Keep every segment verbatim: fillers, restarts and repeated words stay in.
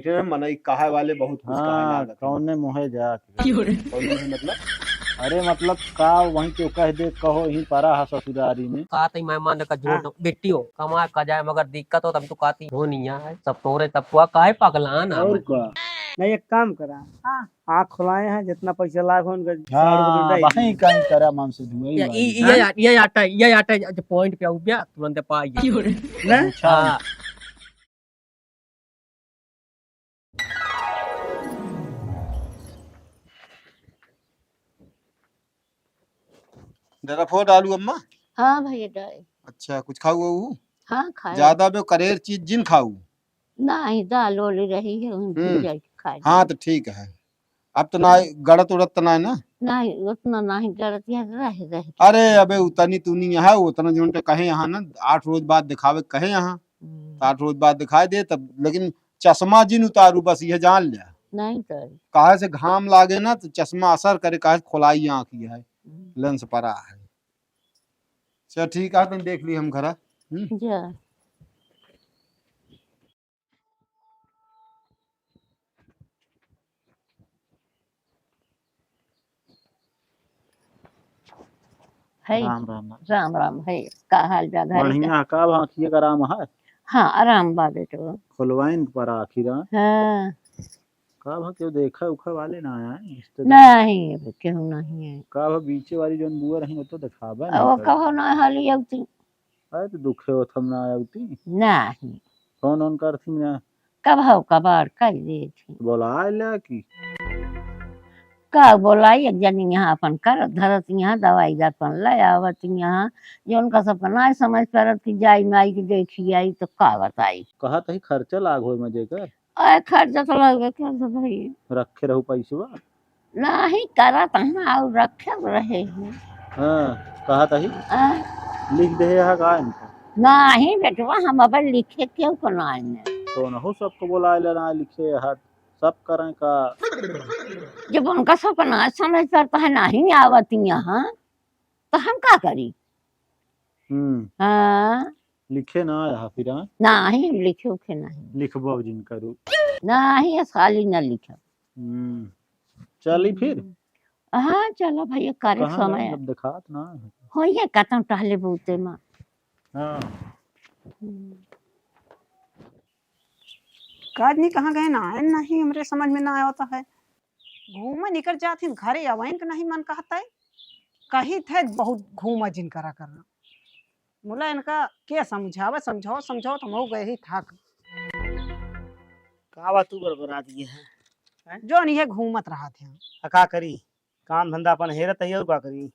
इतने मनई कहे वाले बहुत कुछ कहे हाँ, लागत हैं। कौने मुँहे जाके। कौने मुँहे मतलब? अरे मतलब का वहीं के कह दे, कहो यहीं परा है ससुरारी में। का तई मेहमान का झूठ हाँ। बेटी हो, कमा का जाए मगर दिक्कत हो, तब तो कहती हो नहीं है, सब तोरे तब को काहे पगला ना और मत। का? नहीं, एक काम करा। हाँ। आँख खुलाए हैं, जितना पैसा लाग हो उनका हाँ, साढ़ को दे दे। वहीं कहीं करा मन से धुआई ये, वाली। ये, हाँ? ये, ये आटा, ये आटा जो point पे आऊ गया, तुरंत पाई। ना? अच्छा। हाँ। डरा फोड़ डालू अम्मा? हाँ भैया, डाल। अच्छा, कुछ खाऊ वाऊ? हाँ, खाए। ज्यादा बे करेर चीज जिन खाऊ। नहीं, दाल ओली रही है, उनकी हम्म। जाके खाए। हाँ, तो ठीक है। अब तो ना गड़त उड़त तो ना है ना? नहीं, उतना नहीं गड़त, यहाँ रह, रह के। अरे, अबे उतनी तूनी यहाँ, उतना जोन के कहे यहाँ ना, आठ रोज बाद दिखावे कहे यहाँ। हम्म। तो आठ रोज बाद दिखाई दे तब, लेकिन चश्मा जिन उतारू, बस यह जान ले। नहीं उतारू। काहे से घाम लागे ना तो चश्मा असर करे, काहे से खोलाई आँख ये है, हम्म। Lens परा है। चल ठीक है, तुम देख ली हम घरा। हम्म। जा। है। राम राम। राम राम है। का हाल चाल है? बढ़िया, का बा, आँखिया का आराम है? हाँ, आराम बा बेटवा। खुलवाइन पर आखिर, हाँ? हाँ। का बा, केहू देखे उखे वाले ना आए, रिश्तेदार? नहीं, अब केहू नहीं है। का बा, बीचे वाली जौन बुआ रही, वो तो देखाबे ना वो करे। कहो ना हाली अउती। अरे तो दुखे होत हम ना अउती। नहीं। फोन ओन करती ना। कबहौ कबार कइ देत ही। बोलाइ ला कि? का बोलाई, एक जनी यहाँ अपन करत धरत यहाँ दवाई दर्पण ले आवत यहाँ, जो उनका सबका ना समझ परत कि जाई माई के देखी आई तो का बताई। कहत ही खर्चा लाग होई मजे का। अरे खर्चा तो लगे, खर्चा भाई। रखे रहू पैसवा। नाही करत हैं और रखे रहे हैं। हाँ, कहत ही। हाँ। लिख दे है का इनका? नाही बेटवा, हम अब लिखे केहू को नाही ने। तो न हो सबको बोलाए ले ना लिखे हाथ, सब करें का? जब उनका सबका ना समझ पड़ता है, नाही आवत यहाँ, तो हम का करी? हम्म। हाँ। लिखे ना आया फिर, हाँ? नाही, हम लिखे उखे नाही। लिखबो जिन करू। नाही, खाली ना लिखब। हम्म। चली फिर? हाँ, चलो भैया, करे कहाँ समय। जाए, अब देखात ना है। होइए कतम टहले बूते मा। हाँ। हम्म। का आदमी कहाँ गए ना आए, नहीं हमरे समझ में ना आवत है। घूमे निकर जात हिन, घरे आवइन के नहीं मन कहत है। कही थे बहुत घूमा जिन करा करना। मुला इनका के समझावे, समझाओ, समझाओ, तो हम गए ही थाक। का बा तू बरबरा दिए है? हैं? जो नहीं है घूमत रहत है। आ का करी? काम धंधा अपन हेरत ही और का करी?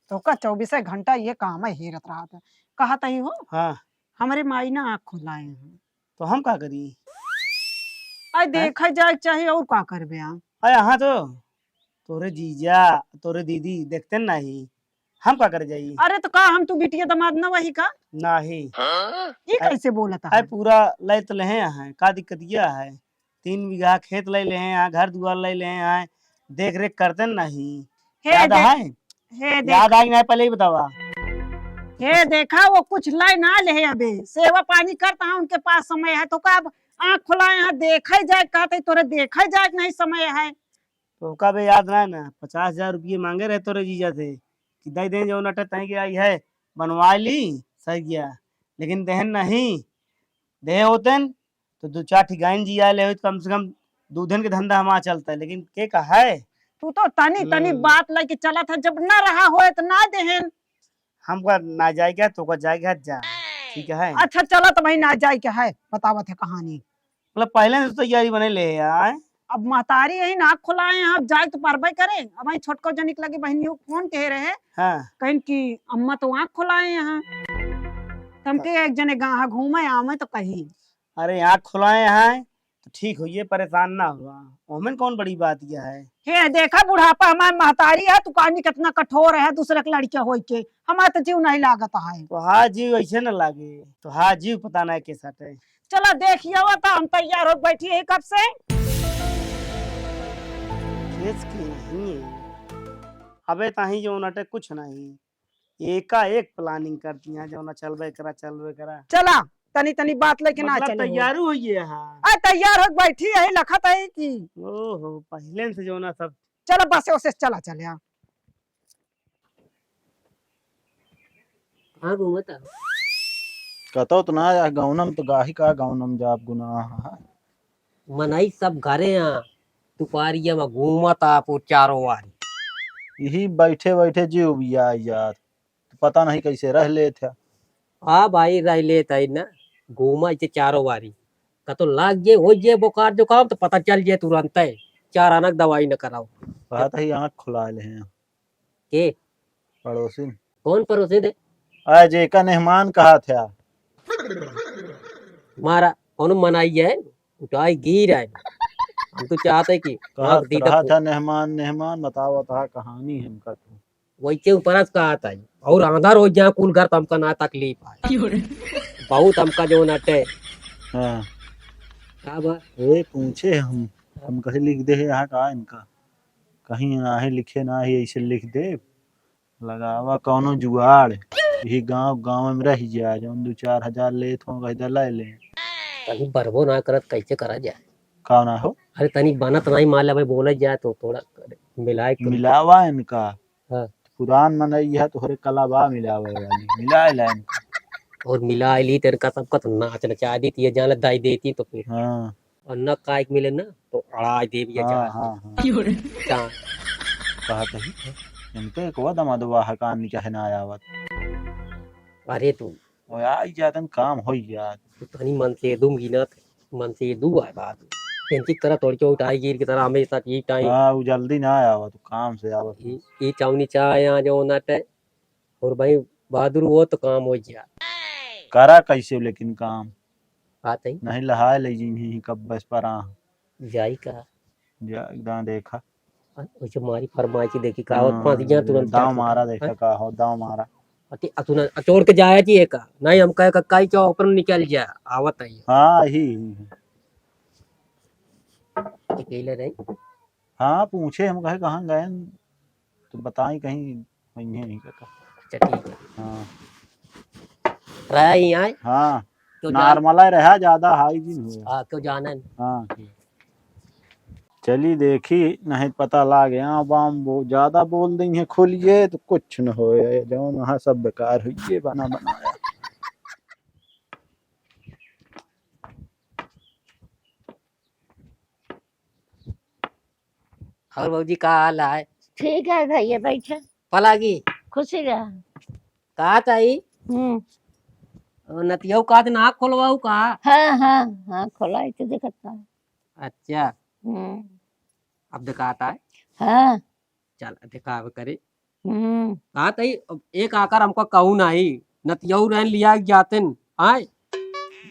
तो का चौबीसे घंटा ये काम है हेरत रहत है। कहत ही हो? हाँ। हमरे माई ना आँख खुलाए हैं। तो हम का करी? अरे हैं? देखा जाए चाहे और का करबे हम? अरे हाँ तो तोरे जीजा, तोरे दीदी देखते नहीं, हम का करे जाई? अरे तो का हम तू बिटिया दामाद ना वही का? नहीं। ये अरे, कैसे बोलत अरे है? पूरा लय तो लेहे हैं, का दिक्कत यह है? तीन बीघा खेत ले लेहे हैं, घर दुआर ले लेहे हैं, देख रेख करते नहीं। हे याद दे-, है? हे देख-, याद आई नहीं, पहले ही बतावा। हे देखा, वो कुछ लाई ना ले अबे, सेवा पानी करता है, उनके पास समय है, तो का अब आँख खुलाए हैं, देखे जाए, कहते तोरे देखे जाए के नहीं समय है। तो का बे याद ना है ना, पचास हजार रुपये मांगे रहे तोरे जीजा से कि दे दें जो नटे तय के आई है, बनवा ली, सही गया, लेकिन देहन नहीं, दे होतेन तो दो चार ठी गाइन जी आए ले होई, तो कम से कम दूधन के धंधा हमारा चलता है, लेकिन के का है? तू तो तनी, तनी हम्म। बात लेके चलत है, जब ना रहा होए तो ना देहन। हमका ना जाए के, तो का जाए के, जा, ठीक है? अच्छा, चला तो भाई, ना जाए के है, बतावत है कहानी। मतलब, पहले से तैयारी बने ले आए। अब महतारी यही नाक खुलाए हैं, अब जाए तो परबे करे। अब वही छोटको जनिक लगे बहनियों को फोन कहे रहे, हाँ। कहिन कि अम्मा तो आँख खुलाए हैं, तमके एक जने गाँव घूमे आवे तो कही। अरे, आँख खुलाए हैं तो ठीक होइए, परेशान ना हुआ, ओमेन कौन बड़ी बात यह है? हे देखा, बुढ़ापा हमार महतारी है, तू कहानी कितना कठोर है, दूसरे के लड़के होई के, हमार तो जीव नहीं लागत है। तो हाँ, जीव ऐसे न लागे, तो हाँ, जीव पता नहीं के साथ है। चला देखिए, वो तो हम तैयार हो बैठी है कब से। केस की नहीं है, अबे ताही जो नटे कुछ नहीं, एका एक planning कर दिया, जो ना चलबे करा, चलबे करा। चला, तनी तनी बात लेके ना मतलब चले हो। तैयारू होइए हा? आ, तैयार हो बैठी यही लखत है कि। ओहो, पहले से जो ना सब। चलो बस ओसे चला चले आ। कहाँ घूमत हो? कतौ तो ना या गौनम तो गाही का गौनम जाब गुनाह है। मनई सब घरे आ, दुपहरिया में घूमत आप चारों वारी। यही बैठे बैठे जीव बिया यार, तो पता नहीं कैसे रह लेत है। हाँ भाई, रह लेत है ना, घूमा इसे चारों वारी। कतौ लाग जे, हो जे बुखार जुकाम तो पता चल जे तुरंत है, चार आना के दवाई न कराओ। कहत है आँख खुला ले हैं। के? पड़ोसिन। कौन पड़ोसिन है? आ, जेका मेहमान कहा था। मारा, कौन मनाई है? उठाई गिर आए। हम तो चाहते कि कहा आँख दीदा रहा को। था मेहमान, मेहमान बतावा था कहानी हमका तू। वैसे ऊपर से कहा था। और आंधा रोज जहाँ कुल घर तो हमका ना तकलीफ आए। बहुत हमका जो नटे। हाँ। का बा? ए, पूछे हम, हम कहे लिख दे है यहाँ का इनका। कहीं ना है लिखे ना है, ऐसे लिख दे। लगावा कौनो जुगाड़, यही गाँव, गाँव में रह जाए, जौन दो चार हजार लेत हो, कह दे ले ले। तनी बरबो ना करत, कैसे करा जाए? का ना हो? अरे तनी बनत नहीं माल, अबे बोले जाए तो थोड़ा मिलाए के। मिलावा इनका। हाँ। पुरान मनई है, तोहरे कला बा मिलावे वाली, मिलाए ला इनका। और मिलाए ली, तेरे का सबका तो नाच नचा देती है, जान दाई देती तो फिर। हाँ। और न काइक मिले ना, तो अड़ाई देवी है हाँ, जान। हाँ, हाँ। क्यों रे? जान। कहत ही, इनके एक वो दमा दवा हकान नहीं चाहे ना आवत। अरे तू। ओ आई जातन काम होई जात। तू तनी मन से दूंगी ना, मन से दू आए बात। इनकी तरह तोड़ के उठाई गिर की तरह हमेशा ई टाइम। हाँ, वो जल्दी ना आवत, काम से आवत। ई, ई चावनी चाह यहाँ जो ना टे। और भाई बहादुर वो तो काम हो गया। करा कैसे लेकिन काम? बात है। नहीं लहाए ले जी नहीं कब बस पर आ। जाई का? जा एकदम देखा। वैसे मारी फरमाइशी देखी का आवत हाँ, पास गया तुरंत दाव मारा देखा हाँ? का हो, दाव मारा। अति अतुना अचोर के जाया जी का। नहीं हम कहे का काई चौ अपन निकल जा, आवत है। हाँ, ही, ही। अकेले रही। हाँ, पूछे हम कहे कहाँ गए, तो बताई कहीं वहीं नहीं कहता। अच्छा, ठीक है। हाँ। रहा ही आए? हाँ। क्यों जान- नॉर्मल ही रहा, ज्यादा हाई जी नहीं हुआ। हाँ, क्यों जाने न? हाँ। चली देखी, नहीं पता लागे। हाँ, बाम वो ज्यादा बोल देंगे खोलिए तो कुछ न होए, जौन वहाँ सब बेकार हुई बना बनाया। और भौजी का हाल है? ठीक है भैया, बैठे। पलागी। खुशी रहा। का ताई? हम्म। नतियौ का दिन आँख खोलवाऊ का? हाँ, हाँ, हाँ, खोलाई तो देखत का। अच्छा। हम्म। अब दिखाता है? हाँ। चल, दिखावे करे। हम्म। का ताई, अब एक आकर हमका कहू नाही, नतियौ रहन लिया के जातेन, आय?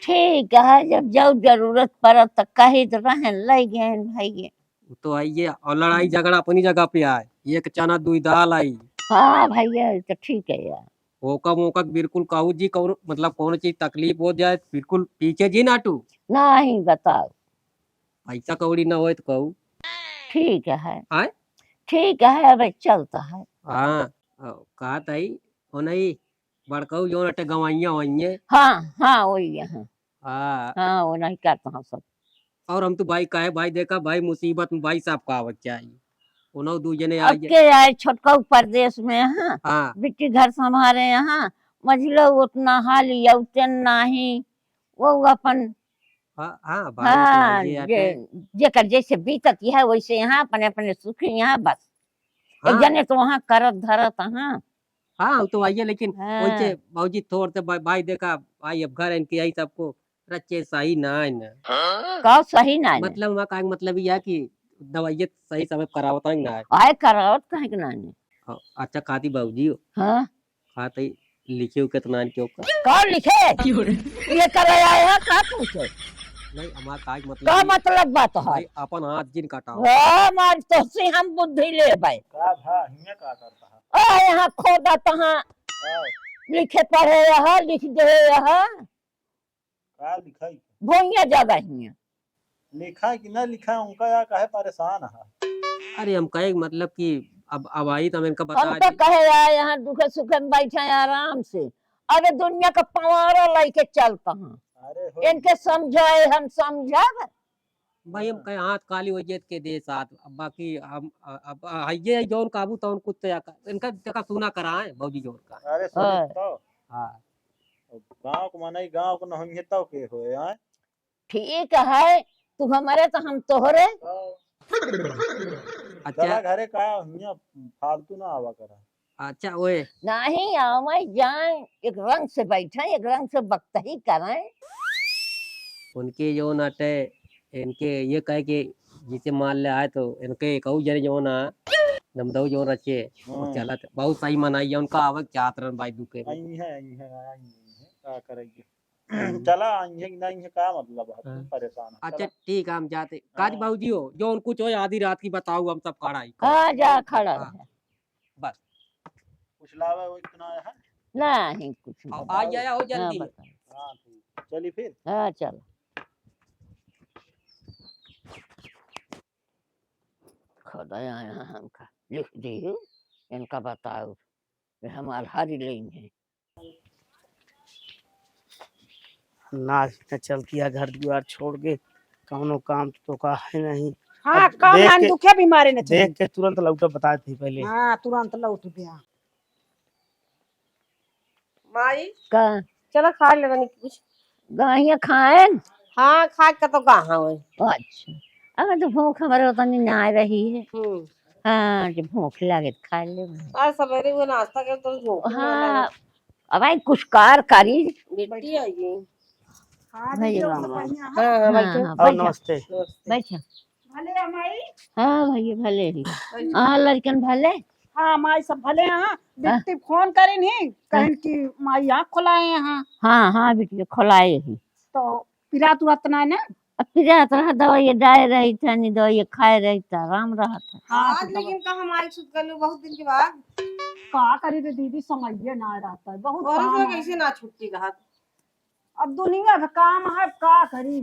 ठीक है, जब जब जरूरत पड़त त कही तो रहन, लई गए भाई। वो तो है ये, और लड़ाई झगड़ा अपनी जगह पे आए, एक चना दुई दाल आई। हाँ भैया, ये तो ठीक है यार। ओका मोका के बिल्कुल कहू जी, कौन, मतलब कौन चीज तकलीफ हो जाए, बिल्कुल पीछे जी ना हटू। नहीं बताओ। पैसा कौड़ी ना होए तो कहू। ठीक है। आय? ठीक है, अब चलता है। हाँ, अ, कहा ताई, ओ नहीं, बड़काऊ जौन अटे गवैया वैये। हाँ, हाँ, वही है, हाँ। हाँ। हाँ, वो नहीं करता हूँ सब। और हम तो भाई काहे भाई देखा भाई मुसीबत में भाई साहब का आवत चाहिए। उन्हों दू जने आ अब जाए। के आए छोटकाऊ परदेश में, हाँ। हाँ। बिट्टी घर संभारे यहाँ, मझिलो उतना हाल यौते नाही, वो अपन हाँ, हाँ, भाई तो हाँ, आइए आते। जे-, जेकर जैसे बीतत है वैसे यहाँ अपने अपने सुखी यहाँ बस। एक हाँ। जने तो वहाँ करत धरत, हाँ। हाँ, वो तो आइए, लेकिन हाँ। वैसे भौजी थोड़ से भाई, भाई देखा, भाई अब घर इनके यही सबको रच्चे सही ना है ना। का सही ना है? मतलब वहाँ का मतलब यह है कि दवाइयाँ सही समय करावत है ना। आए करावत कहे के ना है? हाँ, अच्छा खाती भौजी हो। हाँ। खाते लिखे हो कितना है क्यों का? का लिखे? क्यों रे? ये करे आए हैं, का पूछे? नहीं, हमार का मतलब का ये मतलब बात है? भाई, अपन हाथ जिन काटाओ। हाँ, मार तो से हम बुद्धि लेबै। का भा, हियाँ का करता है? आ, यहाँ खोदा तहाँ हाँ। लिखे पढ़े यहाँ, लिख दे यहाँ। का लिखाई? भोइया ज्यादा हियाँ। लिखाई कि ना लिखाई, उनका या काहे परेशान है? अरे, हम कहे मतलब कि अब, अब आई तो हम इनका बता हम तो दी। कहे यार, यहाँ दुखे सुखे में बैठे हैं आराम से। अरे, दुनिया का पंवारा लेके चलता हूँ। अरे हो इनके गया। समझाए हम समझब। भाई, हम हाँ। कहे हाथ खाली हो जाए के दे साथ, अब बाकी हम, अ-, अब, अ, हइये है जौन काबू तौन कुछ तो या का-, इनका जगह सुना कराए भौजी जौन का। अरे सुनी हाँ। तो। हाँ। गाँव को मनई गाँव को न होइहे तो के होए, आय? ठीक है, तू हमरे तो हम तोहरे। अच्छा। चला घरे का, हियाँ फालतू ना आवा करा। अच्छा, ओए। नाही आवे जाए, एक रंग से बैठे, एक रंग से बकतही करें। उनके जौन अटे, इनके ये कहे कि जिसे मान ले आए तो इनके कहू जरे जौन आ, नमदऊ जौन रचे, वो हाँ। चलत। बहुत सही मनाई है, उनका आवक चाहत रहन भाई दुखे में। आई है, आई है, आई है, का करेंगे? हम्म। चला, आई है कि नहीं है, का मतलब है, तुम हाँ। परेशान हो, अच्छा, चला। ठीक है, हम जाते। काज हाँ। बाबूजी हो, जौन कुछ हो आधी रात की बताओ, हम सब खड़ा ही। हाँ, जा खड़ा हाँ। रहे। बस। कुछ लावे हो इतना है? नहीं, कुछ नहीं। आ जाया हो हाँ, जल्दी। बताओ। हाँ, ठीक। चली फिर। हाँ, चलो। खुद आया है हमका। लिख दी, इनका बताओ। ये हम आल्हा री लेंगे। ना, ना चलती है घर दुआर छोड़ के, कौनो काम तो का है नहीं। हाँ, अब काम देख ना के, दुखे बीमारे न चली। देख के तुरंत लौटब, बताए थे पहले। हाँ, तुरंत लौट गया। माई, का? चला खा ले तनी कुछ। गाहिया खाएन? हाँ, खा के तो कहाँ होए। अच्छा, अगर तो भूख हमारे उतनी ना रही है। हम्म। हाँ, जो भूख लागे तो खा ले। आज सवेरे वो नाश्ता के तो भूख ना हाँ, लगे। अब आई कुछ कार करी। बेटी आई है। हाँ, भैया। दीदी, और सब बढ़िया है? हाँ, हाँ, हाँ, बैठो। हाँ, और बैठो। नमस्ते। नमस्ते। बैठो। भले हैं माई? हाँ भैया, भले ही। बैठो। हाँ, लड़कन भले? हाँ, माई सब भले हैं। हाँ। बिट्टी फोन करिन ही, हाँ। कहिन कि माई आँख खोलाए हैं। हाँ, हाँ, बिट्टी खोलाए ही। तो पिरात उरात ना है ना? अब पिरात रहा, दवाई डाले रही था, नहीं दवाई खाए रही था, आराम रहा था। हाँ, आज तो लेकिन कहाँ माई सुत गलू बहुत दिन के बाद। का करी रे दीदी, समझिए ना रहता है, बहुत और काम है। कैसे ना छुट्टी रहा? अब दुनिया के काम है, अब का करी?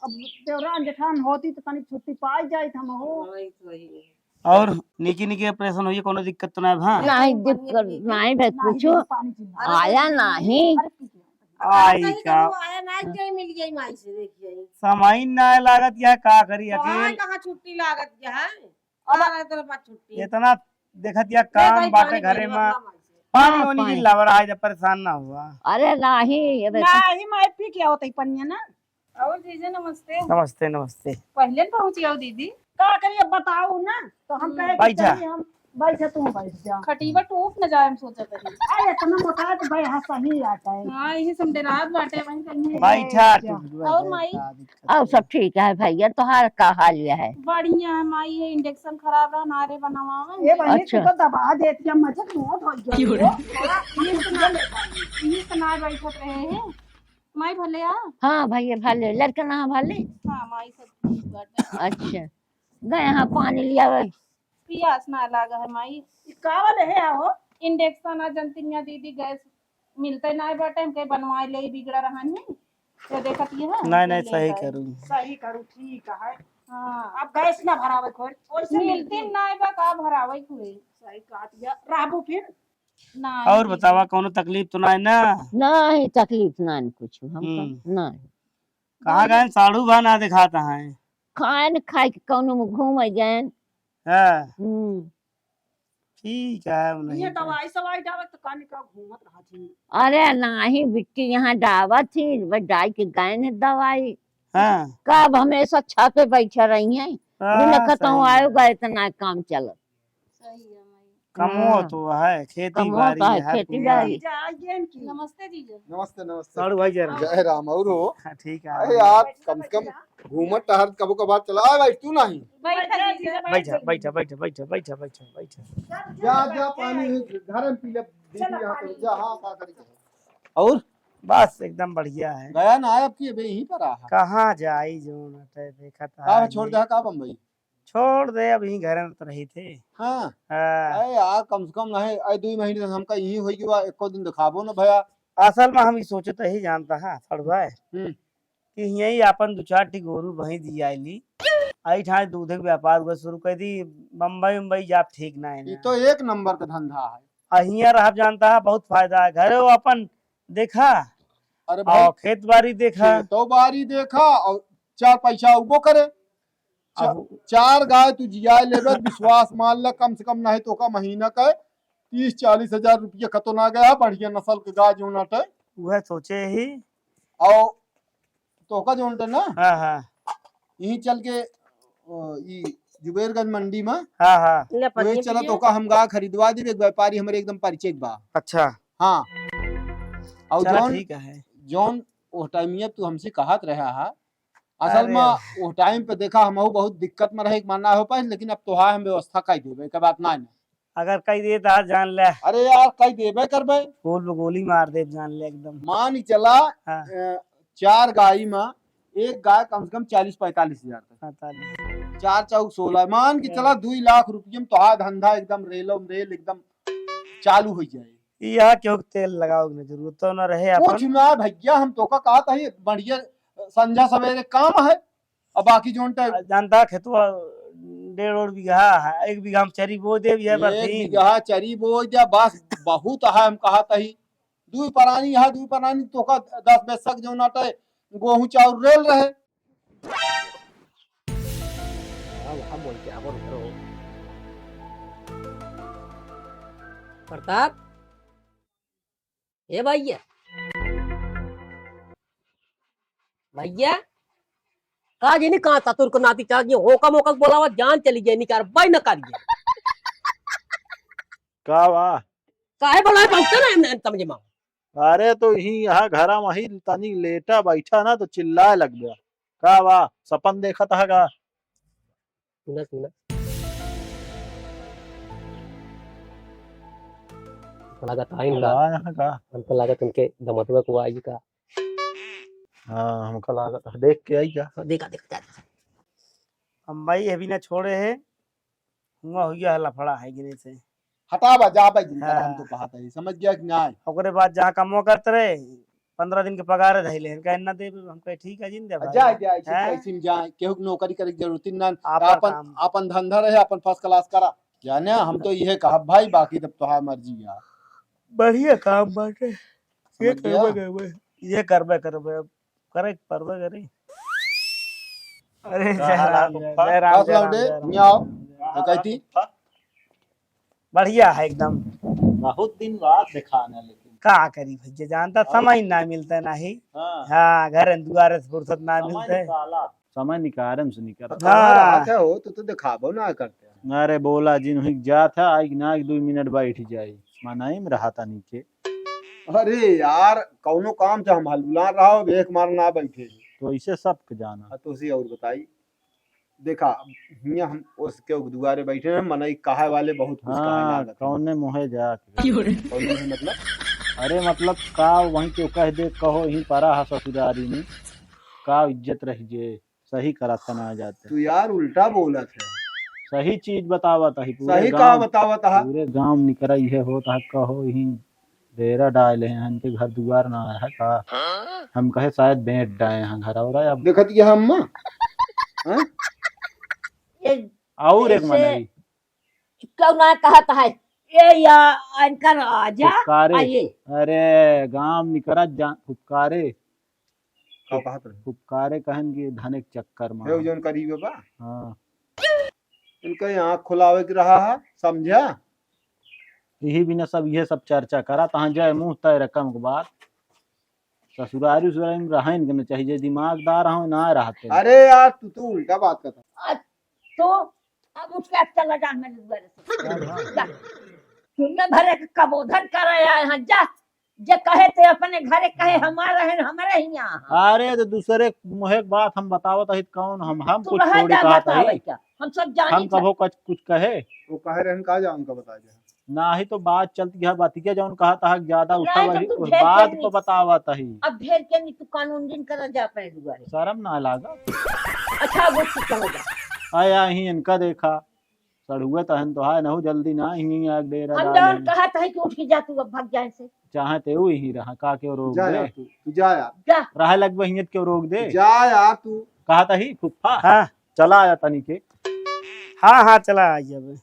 अब देवरान जेठान होती तो तनी छुट्टी पाई जाइत हम हो। वही तो, वही। और निकी निकी ऑपरेशन होइए, कोनो दिक्कत तो ना है, हाँ? नहीं, दिक्कत नहीं भाई, नहीं, कुछ नहीं, पानी पीना। आया नहीं। अरे, पी के आओ। आई नहीं का? कबो आया, नहीं, कहीं मिल गई माई से, देखिए। समय ना लागत या का करी तो अकेल। हाँ, कहाँ छुट्टी लागत या है? अब आ रहे तेरे पास छुट्टी। इतना देखत या ले काम भाई, बाटे पानी घरे पी, में। अपना माई से। पानी हाँ, वानी की पानी। लवड़ा है, जब परेशान ना हुआ। अरे नाही, ये देखो। नाही, मैं पी के आवत ही पनिया ना। और जीजा नमस्ते। नमस्ते, नमस्ते। पहले न पहुँच गया दीदी। का करी अब बताओ ना, तो हम हम्म। कहे कि बैठा। चलिए हम बैठे, तू बैठ जा। खटीवा टूट न जाए, हम सोचा करी। अरे इतना मोटा तो भाई हाँ सही आता है। हाँ, यही सब डरात बाटे, वहीं कहीं है। बैठा, बैठ जा। टूट गया और है, माई? का दिक्कत और है? सब ठीक है भैया, तोहार का हाल है? बढ़िया है माई, ये इंजेक्शन खराब रहा, नारे बनावा। ये बहनी, अच्छा। तू तो दबा देती है, मजे मोट हो गया। क्यों रे? हाँ, ये तो ना, ये तो ना बैठत रहे हैं। माई भले आ? हाँ भैया भले, लड़का ना भले? हाँ माई सब ठीक बाटे। अच्छा, गए हाँ पानी लियावे। पियास ना लागा है माई। ई का वाले है हो? इंजेक्शन आ जनतिनिया दीदी गैस मिलते ना बाटे, हम कहे बनवाए ले बिगड़ा रहन है। तो देखत ये है, नहीं, नहीं, ले सही गए। करू। सही करू, ठीक है। हाँ। अब गैस ना भरावे खोर, ओइसे मिलती मिलती। ना बा का भरावे खोर। सही कहत या। रहबू फिर? ना, और नहीं। बतावा, कौनो तकलीफ तो ना है ना? नहीं, तकलीफ ना है कुछ हमका, हम्म। नहीं। कहाँ गए साढ़ू बा, ना दिखाता है? खाए न खाए के कौनो में घूम गए। हाँ। हम्म। ठीक है, अब नहीं ये तो। दवाई सवाई डालत तो कानी का घूमत रहा थी। अरे नाही बिट्टी, यहाँ डावत थी, बस डाई के गए न दवाई। हाँ। कब हमेशा छत पे बैठे रही हैं, हाँ, बिना कतहूँ सही आयो है। गए इतना काम चलत। सही है माई। कमो हाँ। तो है, खेती कमो बाड़ी तो है, है, खेती पूरा। बाड़ी। जा, ये इनकी। नमस्ते जीजा। नमस्ते, नमस्ते। साढ़ू भाई जय राम। जय राम, और हो? हाँ, ठीक है। अरे यार, कम से कम घूमत टहरत कबो कभार चला, आ भाई, तू नहीं। बैठा जीजा, बैठा, बैठा, बैठा, बैठा, बैठा, बैठा, बैठा। जा, जा, पानी है, घर में पी ले, दीदी चला, यहाँ पे, पानी। जा, हाँ, का करी? और? बस, एकदम बढ़िया है। गया ना है, अब की अबे यहीं पर रहा। कहाँ जाई, जो ना ते देखा था का ये। छोड़ दे, का बम्बई? छोड़ दे, अब यहीं घर में तो रही थे। हाँ। हाँ। अरे यार, कम से कम नहीं, अरे दुई महीने से हमका यहीं होई गवा, एको दिन दिखाबो न भया। असल में हम ई सोचत ही जानता है, सड़ुआ है, हम्म। कि यहीं अपन दो चार ठी गोरू भैंस दियाइली, आई ठाए दूध के व्यापार हुआ शुरू कर दी, बम्बई उम्बई जाप ठीक ना है ई ना। तो एक नंबर का धंधा है। आ हियाँ रहब जानता है, बहुत फायदा है। घरे वो अपन देखा, अरे भाई, और खेत बारी देखा। खेतो बारी देखा और चार पैसा उबो करे। चा-, अब चार गाय तू जियाए लेबे, विश्वास मान ले, कम से कम नहीं तो का महीना का तीस चालीस हजार रुपया कतो ना गया, बढ़िया नस्ल के गाय जो नाटे। वह सोचे ही। और तोका जोन टे ना, हाँ, हाँ। यहीं चल के, अ, ई जुबेरगंज मंडी में, हाँ, हाँ। ले, वही पत्नी चला पिए। तोका हम गाय खरीदवा देबे, एक व्यापारी हमरे एकदम परिचय के बा। अच्छा। हाँ। और चला, जौन, ठीक है। जौन ओह टाइमिया तू हमसे कहत रहा हा, असल अरे। में ओह टाइम पे देखा हमहू बहुत दिक्कत में रहे, एक माना हो पाए, लेकिन अब तोहार हम व्यवस्था कर देबे, एक बात ना है। अगर कई देता जान ले। अरे यार, कई देबे करबे। गोल पे गोली मार देब जान ले एकदम। मान ही चला, हाँ। अ, चार गाय में एक गाय कम से कम चालीस पैंतालीस हजार तक। पैंतालीस। चार चौक सोलह, मान के हाँ। चला दुई लाख रुपये में तोहार धंधा एकदम रेलो में रेल एकदम चालू हो जाए। यहाँ केहू के तेल लगावे के जरूरत तो ना रहे कुछ अपन। ना भैया, हम तोका कहत ही बढ़िया संझा सवेरे काम है। अब बाकी जोन टाइम जानता खेतवा डेढ़ ओढ़ बीघा है, एक बीघा में चरी बो देब, ये एक बरसीन। बीघा चरी बो दे, बस बहुत है, हम कहत ही। दुई परानी है, दुई परानी तोका दस बेसक जोन आटे, गोहूं चाउर रेल रहे। हाँ, वहाँ बोल के आवर करो। प्रताप, ए भैया, भैया, का जे नहीं कहा ससुर को नाती चाह होका मोका बोलावा, जान चली गई, निकार बाई न कर गया। का बा? काहे बोला है, बहुत ना हम समझे माँ। अरे तो यही यहाँ घरा वही तनी लेटा बैठा ना तो चिल्लाए लग गया। का बा, सपन देखत है का? सुना, सुना। हमको लागत आइन का? बा यहाँ का? हमको लागत उनके दमतवा को आई का? हाँ, हमको लागत है। देख के आई का? देखा, देखा, देखा। अम्माई अभी ना छोड़े है, हुआ हुआ है लफड़ा है गिरे से। हटा बा, जा बा, जिनका हाँ। हम तो कहत ही, समझ गया कि नाहीं? ओकरे बाद जहाँ कमवा करत रहे, पन्द्रह दिन के पगार धइले हैं, कहे ना देबे, हम कहे ठीक है, जिन दे भाई। जा, जा, ऐसे हैं? कैसे में जा, केहू के नौकरी करे के जरूरत ही ना, आपन आपन, काम। आपन धंधा रहे, आपन first class करा। जाने, हम तो इहे कहब भाई, बाकी तब तोहार मर्जी यार। बढ़िया काम बाटे। ये समझ गया? करबे, करबे। ये करबे, करबे। अब करे के परबे करे। अरे, का जय हाल है राम, फूफा? जय राम, बस जय राम, लौटे, जय राम। यहाँ आओ। का हाल है कहती? फूफा? बढ़िया है एकदम। बहुत दिन बाद देखाना लेकिन। का करी भैया, जानता हाँ। समय ना मिलता नहीं। हाँ। हाँ, घर दुआरे से फुर्सत ना समय मिलता है। निकाला। समय निकारम से निकल। तो कहाँ हाँ। रहत है हो, तो, तो दिखाबो ना करते हैं। अरे बोला जिन हुई जात है, आई ना एक दो मिनट बैठ जाई। मनाई में रहा था नीचे। अरे यार, कौनो काम से हम हलुलान रहा हो, एक मार ना बैठे। तो इसे सबके जाना। हाँ, तो उसी और बताई। देखा, हियाँ हम उसके दुआरे बैठे हैं, मनई कहे वाले बहुत कुछ कहे हाँ, लागत हैं। कौने मुँहे जाके। कौने मुँहे मतलब? अरे मतलब का वहीं के कह दे, कहो यहीं परा हा ससुरारी में, का इज्जत रह जे, सही करत ना जाते। तू यार उल्टा बोलत है। सही चीज बतावत है, पूरे सही का गाँव, बतावत है? पूरे गाँव निकरा इहे होत है, कहो यहीं डेरा डाल है, इनके घर दुआर ना है का? हम कहे शायद बेंट डाए हैं घर और अब देखत ये अम्मा? हाँ? ये और एक ऐसे मनई। क्यों ना कहत है? ये या इनका राजा फुफकारे। आइए। अरे, गांव निकरत जा, फुफकारे। का कहत रहे? फुफकारे कहन कि धन के चक्कर में। हे, जौन करीबे बा? हाँ। इनका यहाँ खुलावे के रहा है, समझा? यही बिना सब, ये सब चर्चा करा, तहाँ जाए मुँह तय रकम के बात। ससुरारी उसुरारी में रहन के न चाहिए, जे दिमागदार हो ना रहते। अरे यार, तू तो उल्टा बात करता। आ, तो अब उठ के अब चला जा मेरे द्वारे से। जा। सुनने भरे के कबोधन करे आए हैं, जा। जे कहे ते अपने घरे कहे, हमारे हैं, हमारे ही यहाँ। अरे तो दूसरे मुहे के बात हम बतावत है, कौन हम, हम तू कुछ रह थोड़ी जा, कहत बतावे है। क्या? हम सब जानी हम कबो कुछ, कुछ कहे? वो कहे रहन का जा, उनका बता दे। नाही तो बात चलती है, बतिया जौन कहत है ज्यादा उठा नहीं, तो वही, तू उस ढेर बात के को नी-, बतावत है। अब ढेर के नी तू कानून जिन करा जा अपने दुआरे। शर्म ना लागा। अच्छा, वो तू कहो जा। आया ही इनका देखा, सड़ुए तहन तो है, नहु जल्दी ना ही आग डेरा हम डाले। जौन कहत है कि उठ के जा तू, अब भाग जाए से। चाहे ते ऊ ही रहा, का के रोक जा दे। यार तू, तू जा यार। जा। रहे लगबे हियत के रोक दे। जा यार तू। कहत ही फुफ्फा। हाँ। चला आया तनी के। हाँ, हाँ, चला आइए अब।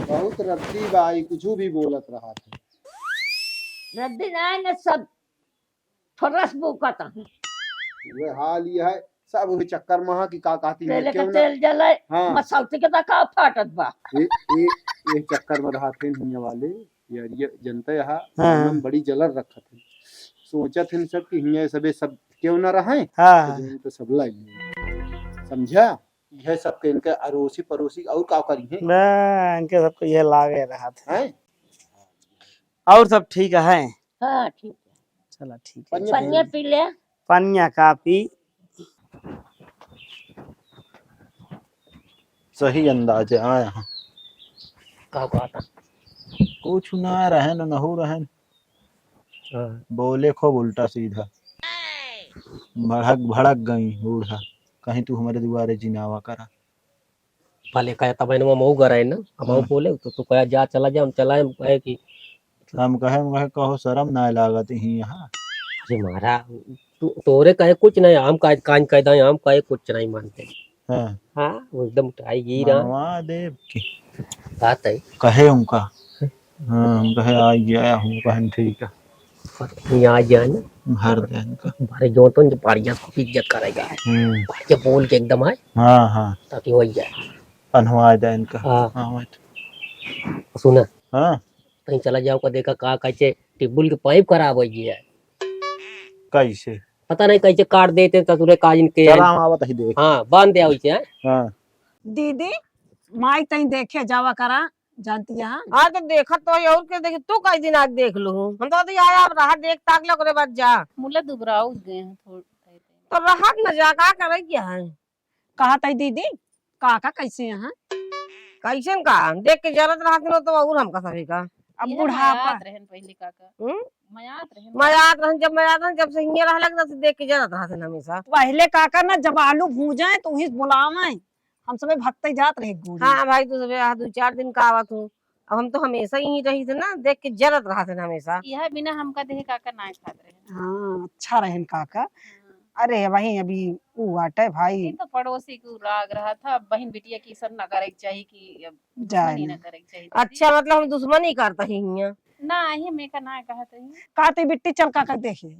बहुत रद्दी बा, ई कुछ भी बोलत रहा था। रद्दी ना, ना सब फरस बुकत है। वे हाल ये है, सब वही चक्कर में है कि का कहती है, तेल के क्यों ना? तेल जले, हाँ। मसलती के तका फाटत बा। ए, ए, ए चक्कर में रहा थे हियाँ वाले, यार ये जनता यहाँ हाँ। हम बड़ी जलर रखत है। सोचत हैं सब कि हियाँ सबे सब क्यों ना रहे, हाँ। तो जौन तो सब लाइ। समझा? यह सबके इनके अड़ोसी पड़ोसी और का करी हैं? ना, इनके सबको ये लागे रहा था। हैं? और सब ठीक है? हाँ, ठीक है। चला, ठीक है। पनिया पी ले। पनिया का पी? सही अंदाज है, आया हाँ। का बात है? कुछ ना रहन, नहू रहन। हाँ। बोले खूब उल्टा सीधा। भड़क, भड़क गई बूढ़ा, कहीं तू हमरे दुआरे जिनावा करा। भले कहे तब इनवा मऊ गराए ना, अब मऊ हाँ। बोले तो तू कहे, "जा, चला जा, हम चलाए," हम कहे कि हम कहे, हम कहे, "कहो शर्म ना लागत ही यहाँ।" अरे मारा, तू, तोरे कहे कुछ नहीं, हम का, कान कह दाए, हम कहे कुछ नहीं मानते। हाँ। हाँ, वो एकदम उठाई ही रहा। मनवा देव की। बात है। कहे उनका। हाँ, हम कहे, "आ गया, हम कहे, ठीक है।" ये आ गया ना। भर दे इनका। भरे जो तो बढ़िया खूब इज्जत करेगा। हम्म। बढ़िया बोल के एकदम है। हाँ, हाँ। ताकि हो जाए। पन्हवा दे इनका। हाँ। हाँ, मत। सुना। हाँ। कहीं चला जाओ का देखा का कैसे टिब्बुल के पाइप खराब हो गया है। कैसे? पता नहीं कैसे काट देते हैं ससुरे काजिन के। चला हम आवत ही देख। हाँ, बांध दे वैसे, हैं? हाँ। दीदी, माई तई देखे जावा करा, जानती है? हाँ, तो देखत तो है, और के देखी, तू कई दिन आज देख लू। हम तो कहते, "यार, आप रहा, देख ताक ले, ओकरे बाद जा।" मुला दुबराउत गए हैं थोड़-, तो रहत न जा, का करे क्या है? कहत है दीदी, काका कैसे हैं? कैसन का? देख के जरत रहत न तो और हमका सभी का। अब यह बुढ़ापा। मयात रहन पहले काका। हम्म? मयात रहन। मयात रहन, जब मयात रहन, जब से हियाँ रहलक, तब से देख के जरत रहत हमेशा। पहले काका ना जब आलू भूजे तो वहीं बुलावे, हम सबे भगते जात रहे गोरी। हाँ भाई, तू सबे आ, दू चार दिन का आवत हूँ। अब हम तो हमेशा यहीं रही थे ना, देख के जरत रहत हन हमेशा। यह बिना हमका देखे काका नाय खात रहे। हाँ, अच्छा रहन काका। हाँ। अरे वही अभी ऊ आटे भाई। ये तो पड़ोसी को राग रहा था, अब बहिन बिटिया की सब ना करे के चाही कि अब जाए दुश्मनी ना। ना करे के चाही। अच्छा, मतलब हम दुश्मनी करता ही हियाँ। ना, ये मैं का ना कहत ही। का ते बिट्टी चल काका देखे।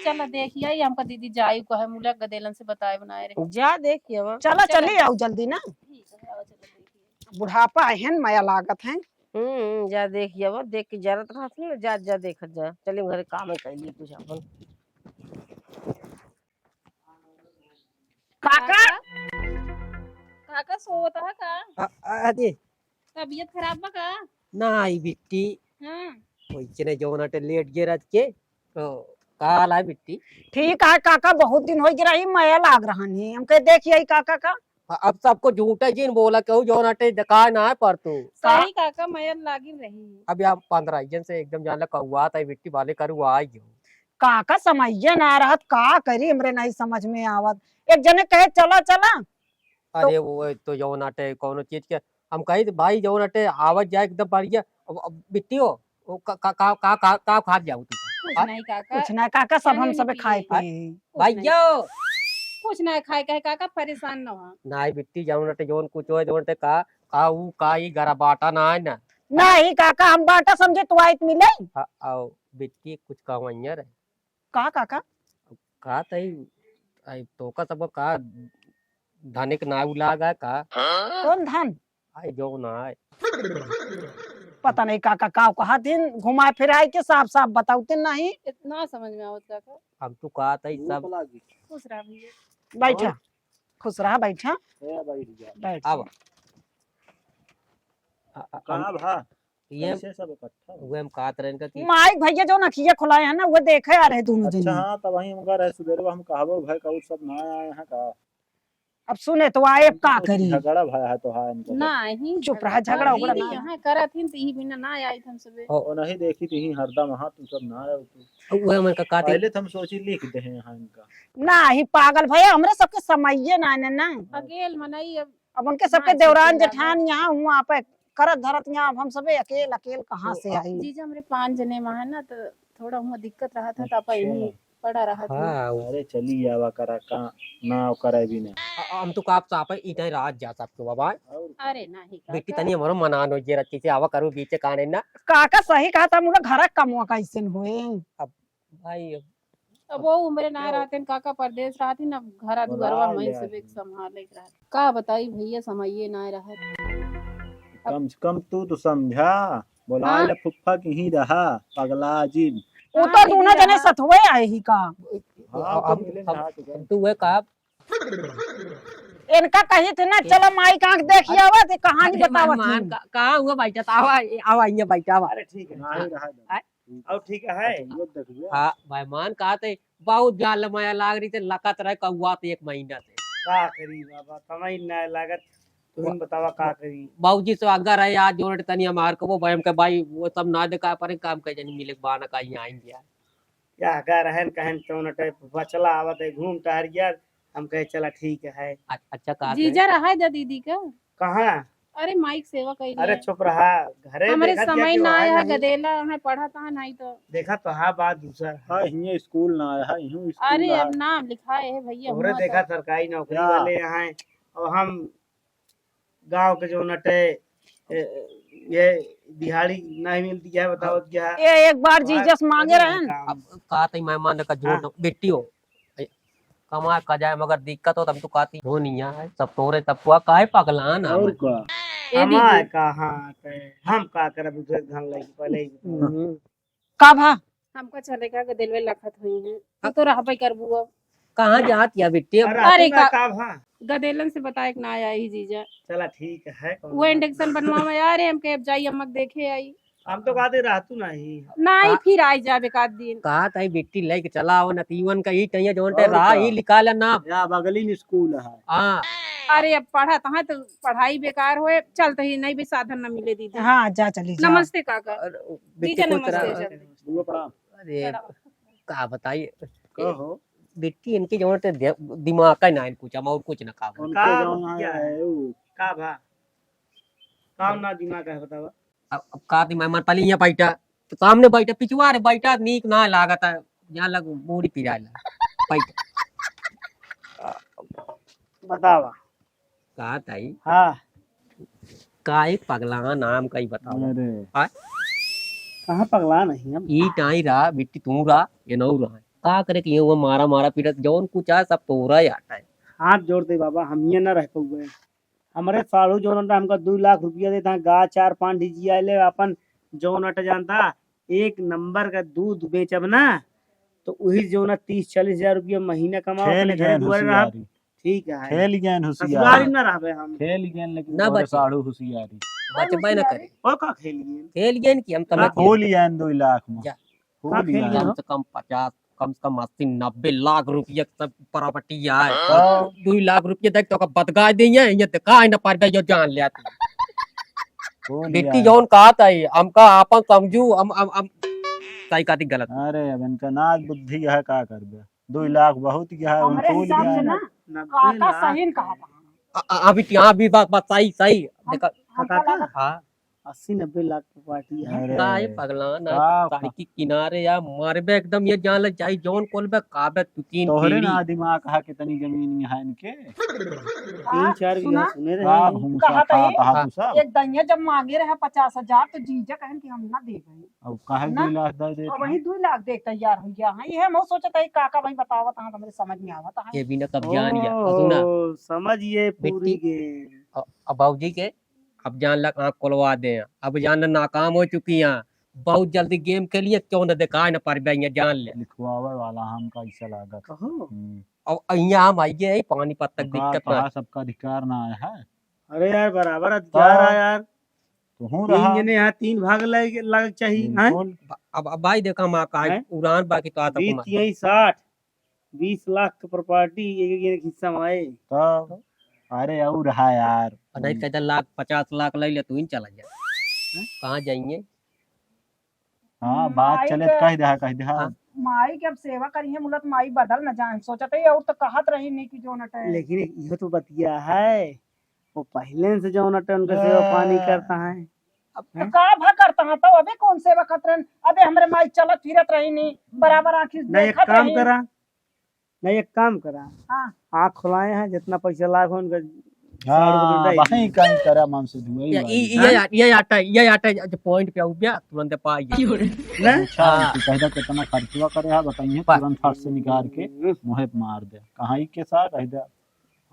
चला देखिया, ये हमका दीदी जाई को है, मुला गदेलन से बताए बनाए रहे। जा देखिया वा। चला, चला। चली आओ जल्दी ना। ठीक है, आओ चला देखिए। बुढ़ापा है न, मया लागत है। हम्म, जा देखिया वा, देख के जरत रहत न, जा, जा देखत जा। चली घरे काम है, कैली कुछ अपन। काका? काका? काका सोवत है का? अ-, अ-, अरे। तबीयत खराब बा का? नाई बिट्टी। हाँ। वैसे ने जौन अटे लेट गे रात के, तो का हाल है बिट्टी? ठीक है काका, बहुत दिन होइ गे रही, मया लाग रहन ही। हम कहे देखिए काका का। अ-, अब सबको झूठे जिन बोला, केहू जौन अटे देखा ना है पर तू। सही काका, मया लागिन रही। अब यहाँ पंद्रह जन से एकदम जान ला कौआ था बिट्टी वाले करू आ गयो। काका समझे ना रहत, का करी, हमरे नहीं समझ में आवत। एक जने कहे, "चला, चला।" तो अरे, वो तो जौन अटे कौनो चीज के, हम कही, "भाई, जौन अटे आवत जाए एकदम बढ़िया।" अब, अब बिट्टी हो, वो का, का, का, का, का, का खात जाओ तू? कुछ हाँ? नहीं, काका। कुछ ना, काका, सब हम पानी सबे निकली। खाए पिए हैं। कुछ भाई नहीं। यो। कुछ नहीं खाए, कहे, काका, परेशान न हो। नहीं, बिट्टी, जौन अटे, जौन कुछ हो, जौन अटे, का, का, ऊ, का, ई गरा बाटा ना है ना। नहीं, काका, हम बाटा समझे, तू आइत मिले। हाँ, आओ, बिट्टी, कुछ कहवैया रहे। का काका? का तई, आई तोका सब का धनिक नाव लागा का? कौन धन? आई जो ना आए। पता नहीं काका का कहा दिन घुमा फिराई के साफ साफ बताउते नहीं। इतना समझ में आवत काका। हम तो कहा तई सब। भूख लागी। खुश रहा भैया। बैठा। और? खुश रहा, बैठा। ए, बैठ जा। बैठ। आवा। आ, आ, कहाँ हम भा? ये कैसे सब इकट्ठा हो? उहे हम कहत रहे इनका कि माइक भैया जो नखिया खुलाए हैं ना, वो देखे आ रहे दोनों अच्छा, जने। हाँ, तब वहीं हम कह रहे, सुबेरवा हम कहबो भाई का, उ सब ना आए हैं का? अब सुने तो आए, अब का करी? झगड़ा भया है तो हाँ, इनका सब। नहीं, चुप रहा, झगड़ा नहीं, उगड़ा नहीं, ना। यहाँ करत ही तो यही बिना ना आई हम सबे। ओ। ओ नहीं देखी थी हरदम, हाँ, तू सब ना आए तू। उहे हमन का कहते पहले तो हम सोची लिख दे हैं यहाँ इनका। नहीं, पागल भैया, हमरे सबके समइये ना, ना, ना। अकेल मनई अब अब उनके सबके हाँ, देवरान ठीक है। जेठान यहाँ हुआ पे करत धरत यहाँ, अब हम सबे अकेल, अकेल कहाँ तो से अब आई? जीजा हमरे पाँच जने वहाँ है ना, तो थोड़ा हुआ दिक्कत रहा था, तो आप अच्छा। यहीं पड़ा रहा था। हाँ, वो अरे चली आवा करा, का ना करे भी ना। अ-, हम तो का आप सापे इधर रात जा सकते हो बाबा। और अरे नहीं बेटी, काका। तनी हमरो मना नो जे रखी से आवा करू बीचे काने ना। काका सही कहा था, मुला घर कमवा कैसन होए। अब भाई, अब अब वो उम्र ना रहते न काका, परदेस रहती न, घरा दुआरवा बोला मई ले से आज। बेक संभाले के रहत। का बताई भैया, समइये ना रहत। कम से कम तू तो समझा, बोला हाँ। ले फुफ्फा कहीं रहा, पगला जिन। वो हाँ, तो दीदी दोनों जने रहा। सथवे आए ही का। हाँ, अब, तो मिले अब, ना आज अब तू वे का इनका कही थे ना, चलो माई का आँख देखी आवा, ते कहानी अरे बतावत मेहमान, ही। का, कहाँ हुआ बैठा था? आवा, आवा, ये बैठा आवा। अरे ठीक है। नहीं रहा दो। आ, और ठीक है? अच्छा, ये देख ले। हाँ, मेहमान कहा थे, बहुत जाल माया लाग रही थे, लकत रहे कौआ थे एक महीना से। का करी बाबा, समय ना लागत, तुम बतावा का करी। बाबूजी से आज्ञा रहे, आज जोड़ तनी हमार को वो भाई, हम के भाई, वो सब ना देखा पर काम के जनी मिले के बहाना का यहाँ आएंगे यार। या का रहन कहन कौन टाइप बचला आवत है, घूम टहर गया, हम कहे चला ठीक है। अ-, अच्छा कहा जीजा थे? रहा है जा दीदी का? कहाँ? अरे माई के सेवा कइले। अरे चुप रहा, घरे हमरे देखत समय क्या ना आया, नहीं। गदेला है, पढ़त है नहीं तो। देखा तो हाँ, बात दूसर है। हाँ, हियाँ स्कूल ना आया है, हियाँ स्कूल अरे ना अब है। नाम लिखाए है भैया, तोहरे हुआ देखा तो। सरकारी नौकरी या। वाले यहाँ, और हम गाँव के जो नटे, ए, ये दिहाड़ी नहीं मिलती है, बताओ क्या? ये एक बार हमारे जीजा से मांगे रहे न। काम। अब का तई मेहमान का जोर हाँ। न, बेटी हो। ए, कमा का जाए मगर दिक्कत हो, तब तो कहती हो नहीं है, सब तोरे, सब तो काहे पगलान और हम। का? ए हमारे दीदी। कहाँ पे? हम का करब, दूसरे के धन लेके पहले ही। हम्म। का भा? हमका चले का के दिलवे लखत हुई हैं। तू तो रहबे करबू अब। कहाँ जात या बिट्टी अब? अरे अरे का, का भा? गदेलन से बताए के ना आई जीजा। चला ठीक है, कौन वो बात इंजेक्शन नहीं। बनवावे आ रहे, हमके अब जाई अम्मा के देखे आई। हम तो कहते रहतू नहीं। नहीं, का-, फिर आई जाब एक आध दिन। कहा ताई बिट्टी लेके चला आओ, नतीवन का ही टैया जौन और टे रहा का? ही निकाल ना। या बगली में स्कूल है। हाँ। अरे अब पढ़त है तो पढ़ाई बेकार होए, चलते ही नहीं भी साधन न मिले दीदी। हाँ, जा चली जा। नमस्ते काका। अरे, ओ, बिट्टी जीजा को नमस्ते, तरह, जा। बुआ प्रणाम। अरे, प्रणाम। का बताई? कहो। बिट्टी इनके जौन ते दे-, दिमाग का ना कुछ, हम और कुछ ना का। उनके का जौन है, बतिया है? है, उ। का भा? का ना दिमाग है, बतावा? अब, अब का दिमाग, मन पहले यहाँ बैठा, तो सामने बैठा, पिछुआ रे बैठा, नीक ना लागत है, यहाँ लग मूड़ी पिराला। बैठा। बतावा। का ताई? हाँ। का एक पगला नाम का ही बतावा। अरे। हाँ? कहाँ पगला नहीं हम? ई टाई रहा, बिट्टी तू रहा, ये नौ रहा। का करे कि ये वो मारा, मारा पीटा, जौन कुछ है, सब तोरा ही आता है। हाथ जोड़ दे बाबा, हम ये ना रह पाऊंगे। हमरे साढ़ू जौन रहा, हमका दू लाख रुपया देता है, गाय चार पाँच ढिजिया ले, अपन जौन अट जानता, एक नंबर का दूध बेचब ना, तो वही जौन तीस चालीस हजार रुपया महीना कमाओ, खेल अपने घरे गए दुआरे रहब। होशियारी। ठीक है। खेल गए होशियारी। ससुरारी ना रहबे हम। खेल गए, लेकिन ना तोरे बचे। साढ़ू होशियारी। बचबे ना करे। और का खेल गए? खेल गए कि हम ना, तलक खेल गए दो लाख में। जा। का खेल गए? कम से कम पचास, कम से कम अस्सी नब्बे लाख रुपया के सब प्रॉपर्टी आए। हाँ। दो लाख रुपया देख तो का बदगा दे, ये, ये दिखा ना पार गए, यो जान ले आती। खेल बेटी गए। जौन कहा था, हमका आपन समझू, हम, हम, हम सही कहती गलत। अरे, अब इनका नाक बुद्धि है, का करबे? दो लाख बहुत गया है, हमरे उनको हिसाब से लिया ना, ना। नब्बे काका लाख सही न कहा था। अ-, अ-, अभी क्या, अभी बात, बात सही, सही। हम, देखा। हम काका? हाँ। अस्सी नब्बे लाख की पार्टी है। अरे, काहे पगला ना, का सड़क के किनारे या मरबे एकदम, ये जान ले, चाहे जौन कोलबे, काबे तू तीन तोहरे पीढ़ी। ना दिमाग है, कितनी जमीन है इनके? तीन चार बीघा सुना? सुने रहे का हैं। भूसा कहा था खा, ये? कहा हाँ। तू सब? एक दइया जब मांगे रहे पचास हजार, तो जीजा कहन कि हम ना देबे। अब काहे ना? दो लाख दे देत अब वही हैं? दो लाख दे तैयार हो गया है। ये हम सोचत है काका भाई बतावत हैं, हमरे समझ में आवत है। ये भी ना कब जान गया। ओ, सुना। समझ ये पूरी बिट्टी। गेम। अ-, अब बाबूजी के, अब जान लग आँख खोलवा दे। अब जान नाकाम हो चुकी हैं। बहुत जल्दी गेम के लिए क्यों न दिखाए न पर बे, ये जान ले। लिखवावे वाला हमका ऐसा लागत। कहो। हम्म। अब यहाँ हम आइए, पानीपत तक ओका दिक्कत ना कहा है। सबका अधिकार ना आया है। अरे यार, बराबर अधिकार तो है यार। तू हूँ तीन रहा। जने यहाँ तीन भाग लग, लग चाहिए, हैं? बिल्कुल। अब, अब भाई देखा, हम का हैं? उड़ान बाकी तो आता बीस कुमार। यही साठ, बीस लाख के प्रॉपर्टी एक, एक हिस्सा में आए। तो अरे और रहा यार। और नहीं, कहता लाख, पचास लाख ले ले, तू ही चला जा। हैं? कहाँ जाएंगे? हाँ, बात माई चले के, तो कह दे, कह दे। हाँ। माई के अब सेवा करी है, मुलत माई बदल न जाए। सोचत है, और तो कहत रही नहीं कि जो नटे। लेकिन इहो तो बतिया है, वो पहले से जो नटे उनके सेवा पानी हाँ। करता है। अब तो हैं? का भा करता है, तो अबे कौन सेवा करत रहन? अबे हमरे माई चलत फिरत रही नहीं, बराबर आँखी से नहीं, एक देखत काम रही। करा, नहीं, एक काम करा। हाँ। आँख खुलाए हैं, जितना पैसा लाग हो उनका हाँ, वही कहीं करे मन से धुआई ये, वाली। ये, ये, ये आटा, ये आटा जो point पे आऊ गया, तुरंत पाई गया। ना? अच्छा, हाँ। तू कह दे कितना खर्चवा करे है, बताइए, पर तुरंत फट से निकाल के हम्म। मुँहे पे मार दे। कहाँ ही के साथ कह दे,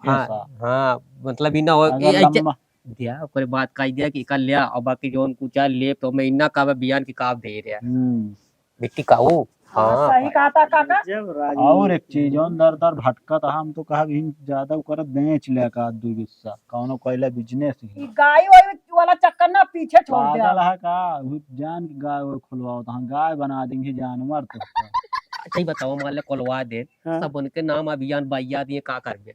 हाँ, ऐसा। हाँ, मतलब ई ना हो, अगर ये ऐसे लम्बा दिया, ओकरे बाद कह दिया कि कल लिया, और बाकी जौन कुछ ले, तो मैं इन्ना का बियान की काप दे रहा। हम्म। बिट्टी काऊ। हाँ, हाँ। सही कहा था काका। जब राजनीति और एक चीज, जौन दर दर भटकत, हम तो कहा भी ज्यादा ओकर बेच ले का दू हिस्सा, कौनो कैला business ही। ई गाय वाय वाला चक्कर ना पीछे छोड़ दे। पागल है का? उ जान के गाय वाय खुलवाओ, तो हम गाय बना देंगे जानवर तो। अच्छा, ई बताओ, मान ले खुलवा दे, हाँ। सब उनके नाम अभियान बैया दिए, का करबे?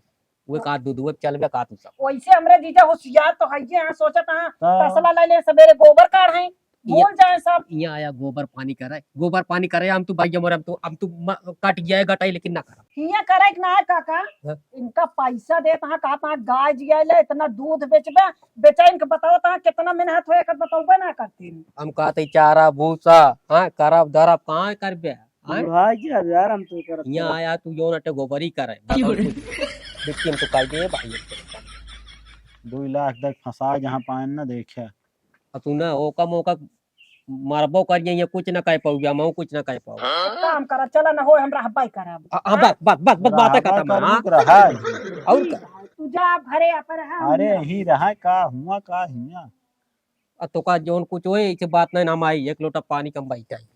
वे का दूध, वे चलबे का तू सब? वैसे हमरे जीजा होशियार तो हइये हैं, सोचत हैं, हाँ। तसला ले ले, सबेरे गोबर काढ़े, भूल जाए सब। यहाँ आया गोबर पानी करे, गोबर पानी करे, हम तू भाई हमरे, हम तू, हम तू म-, कट गया है गटाई, लेकिन ना करब। हियाँ करे कि ना है काका? हाँ। इनका पैसा देत हैं, कहत हैं गाय जिया ले, इतना दूध बेचबे, बेचा इनके बताओ तो कितना मेहनत होए, एकर बतौबे ना करतीन। हम कहते चारा भूसा, हाँ, करब धरब, कहाँ करबे? हाँ? बुढ़ाई के हजार हम तो करत यहाँ हई। आया तू जौन अटे गोबरी करे, की बताओ बोले? कुछ। देखिए हम तो कह दे भाई, हम तो दुई लाख तक फंसा जहाँ पाएन ना देखे। अब तू ना ओका मोका मारबो कर ये, ये कुछ ना कह पाऊबे, हम कुछ ना कह पाऊबे। एक काम करा, चला ना हो, हम रहबाई करब। आ, आ, बस, बस, बस, बस, बातें रहबाई खत्म है, करबू हाँ? तो रहा। और का? तू जा घरे अपन रहा, अरे, हम ही रहा का, हुआ का हिया? आ तोका जौन कुछ होए, ऐसे बात नहीं ना, हम आई, एक लोटा पानी कम बैठ आई।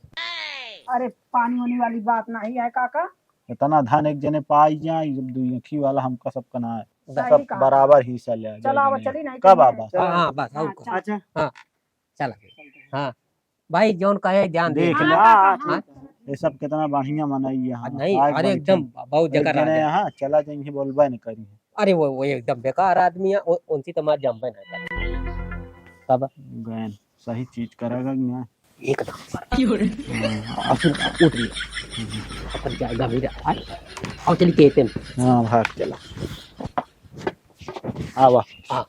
अरे, पानी वानी वाली बात नहीं है काका। इतना धन एक जने पाई जाए, जब दुई आँखी वाला हमका सबका ना है। सही सब कहा। बराबर हिस्सा ले चला, जाए। चली नहीं कब कहीं आबा? है। हाँ, हाँ, बस, और हाँ, का? चल। अच्छा। हाँ, चला। चलते हैं। हाँ। भाई, जौन कहे, ध्यान दे। देख हाँ, ले। काका, हाँ। हाँ? ये सब कितना बढ़िया मनई है, आ, नहीं, आज अरे, बैठे। एकदम बहुत एक जगह जने राजा। यहाँ चला जाएंगे, बोलबे न करी। अरे, वो, वो एकदम बेकार आदमी है, उ-, उनसे तो मैं जमबे ना करे। तब गैन, सही चीज करेगा कि ना? एक नंबर। की हो रे? हाँ। अब फिर उठ लिया। अपन जाएगा मेरा, हाँ? और चलिए कहते हैं। हाँ, भाग चला। आवा। हाँ।